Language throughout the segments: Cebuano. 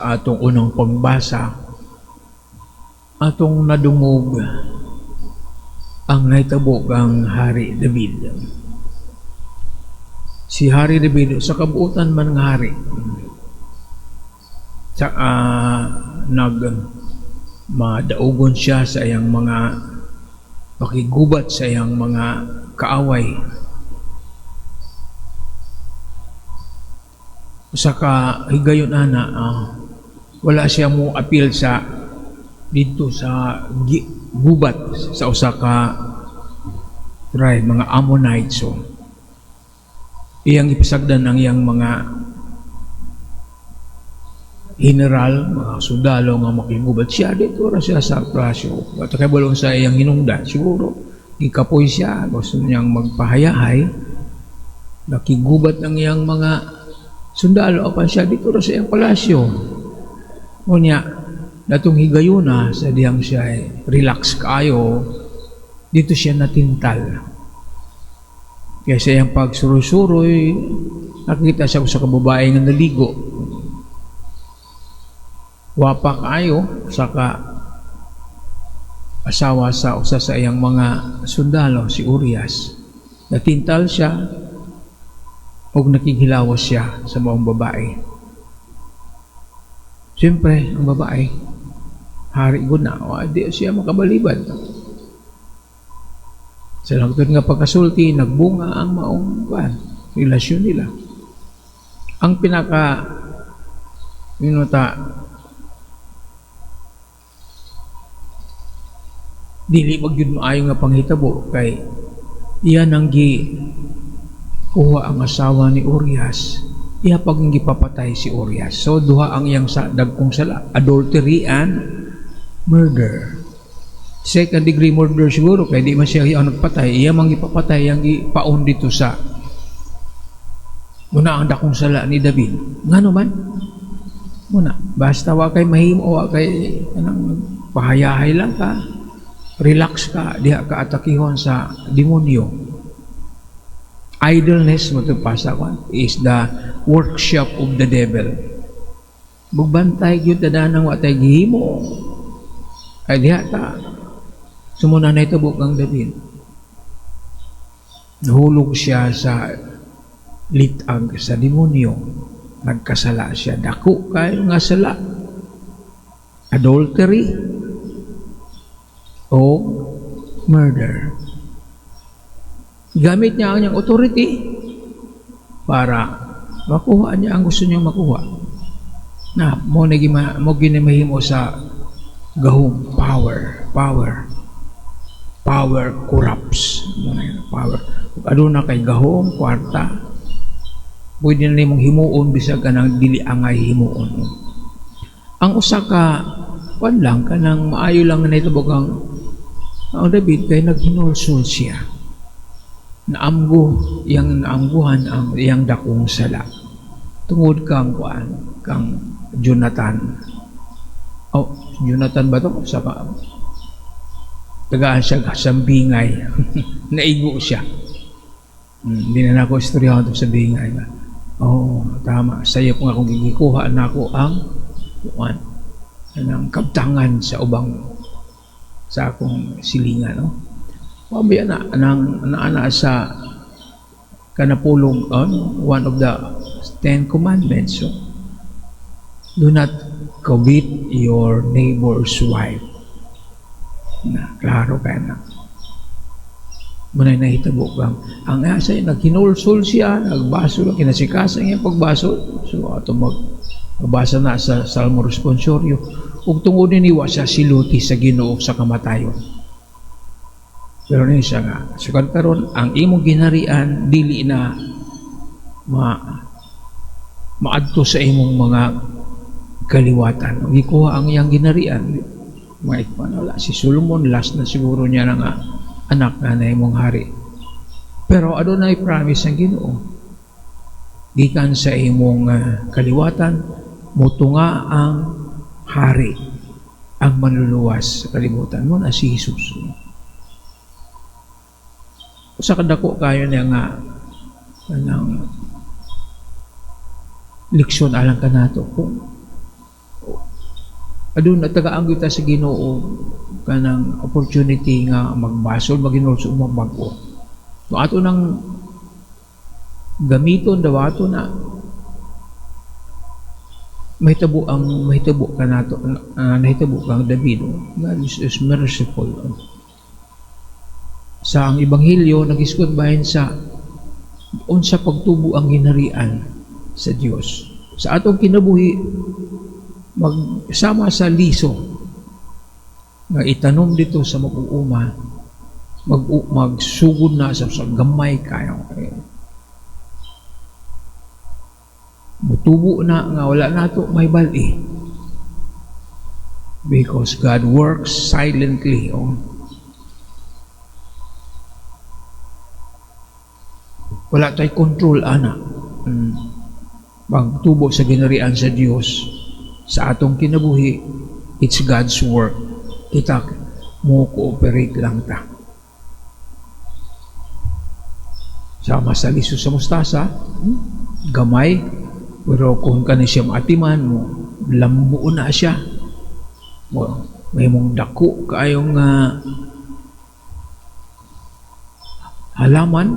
Atong unang pagbasa, atong nadungog ang nahitabo kang Hari David. Si Hari David sa kabuutan man nga hari sa nag madaugon siya sa iyang mga pakigubat sa iyang mga kaaway. Usa ka higayon ana, wala siya mo apil sa didto sa gubat sa usa ka tribe, mga Ammonites. So iyang ipasagdan ang iyang mga general, mga sundalo nga makigubat siya dito ra siya sa palasyo. At kay balong sa iyang hinungdan, siguro gikapoy siya, gusto niyang magpahayahay, nakigubat ang iyang mga sundalo apan siya dito ra sa iyang palasyo. Unya, datong higayuna sa diyang siya ay relax kaayo, dito siya natintal. Kaya sa iyang pagsuroy-suroy, nakita siya sa kababae nga naligo. Wapa kaayo, saka asawa sa usa sa iyang mga sundalo, si Urias. Natintal siya og nakighilawas siya sa maong babae. Siyempre, ang babae, hari gud na, o, di siya makabalibad. Sa langtod nga pagkasulti, nagbunga ang maong kuan, relasyon nila. Ang pinaka minuta dili magyud maayo nga panghitabo kay iyan ang gi kuha ang asawa ni Urias, iya pag gipapatay si Urias. So duha ang iyang sa dagkong sala, adultery and murder. Second degree murder siguro kay di man siya ang nagpatay, iya mang gipapatay ang gipaon dito sa muna ang dakong sala ni David. Ngano man? Muna, basta wa kay mahimo, wa kay anang pahayahay lang ka, relax ka, diha ka atakihon sa demonyo. Idleness mo pasa ko is the workshop of the devil. Bugbantay gyud tadanang wa tay gihimo. Ay diha ta sumuna na ito kang David. Nahulog siya sa litag sa demonyo. Nagkasala siya. Dako kayo nga sala. Adultery o murder. Gamit niya ang niyang authority para makuha niya ang gusto niyang makuha. Na mo na mo ginamahimo sa gahom, power, power. Power corrupts. Mo na yun, power. Kung aduna kay gahom, kwarta, pwede na nimong himuon bisag kanang dili angay himuon. Ang usa ka kwan lang kanang maayo lang na ito kang ang David kay naghinulsol siya. Naamgo, iyang naamguhan ang iyang dakong sala. Tungod kang kuan, kang Jonathan. Oh, Jonathan ba to? Sa ka, tagaan siya sa bingay. Naigo siya. Hindi na nako istoryahan to sa bingay ba. Oh, tama. Saya po nga kung gigikuha na ako ang kuan, ang kabtangan sa ubang sa akong silingan, no? Pabaya na nang naana sa kanapulong on one of the 10 Commandments. So, do not covet your neighbor's wife. Na, klaro kaya na. Muna'y nahitabo kang ang asa naghinulsol siya, nagbasol, kinasikasan niya pagbasol. So, ato magbasa na sa Salmo Responsorio. Ug tungod ni wa siya siluti sa Ginoo sa kamatayon. Pero ni siya nga, sukad karon ang imong ginharian dili na maadto sa imong mga kaliwatan. Gikuha ang iyang ginharian. Mga ikpan, wala. Si Solomon, last na siguro niya na nga anak na na imong hari. Pero adunay promise ang Ginoo. Gikan sa imong kaliwatan, mutunga ang hari, ang manluluwas sa kalibutan mo na si Jesus. Sa kadako kayo niya nga kanang leksyon alang kanato kung Aduna, tagaan kita sa Ginoo kanang opportunity nga magbasol, maghinulsol, magbag-o. So ato nang gamiton daw ato na mahitabo ang mahitabo kanato, nahitabo kang David, oh. God is merciful, oh. Sa ang ebanghelyo nagisgot bahin sa unsa pagtubo ang ginharian sa Dios sa atong kinabuhi, magsama sa liso nga itanom dito sa mag-uuma, magsugod na sa gamay kayo, eh, mutubo na nga wala nato may bali because God works silently, oh. Wala tay control ana. Pagtubo sa ginharian sa Dios sa atong kinabuhi, it's God's work. Kita mo cooperate lang ta sama sa liso sa mustasa, gamay, pero kung kani siya maatiman mo, lambo na siya mo, may mong dako kaayong halaman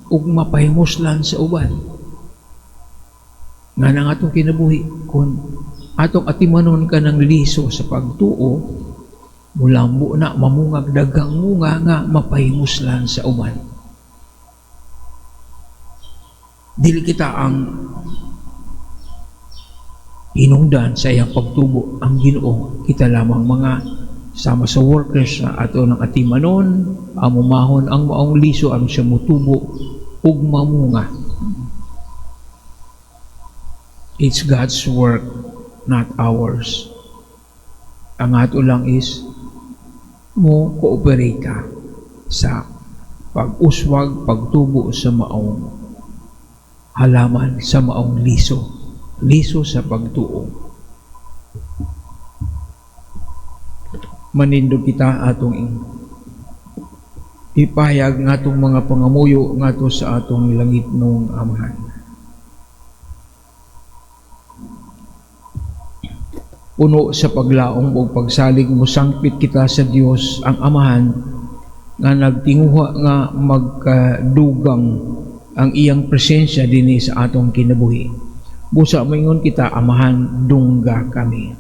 ug mapahimuslan sa uban. Nga nang atong kinabuhi, kung atong atimanon ka ng liso sa pagtuo, mulambo na, mamungag daghang munga nga mapahimuslan sa uban. Dili kita ang hinungdan sa iyang pagtubo, ang Ginoo. Kita lamang mga sama sa workers na ato ng atimanon, amumahon ang maong liso aron siya mutubo ug mamunga. It's God's work, not ours. Ang ato lang is mo cooperate ka sa pag-uswag, pagtubo sa maong halaman, sa maong liso, liso sa pagtuo. Manindog kita, atong ipahayag nga atong mga pangamuyo ngadto sa atong langitnong Amahan. Puno sa paglaom ug pagsalig, mosangpit kita sa Dios ang Amahan nga nagtinguha nga magkadugang ang iyang presensya dinhi sa atong kinabuhi. Busa moingon kita, "Amahan, dungga kami."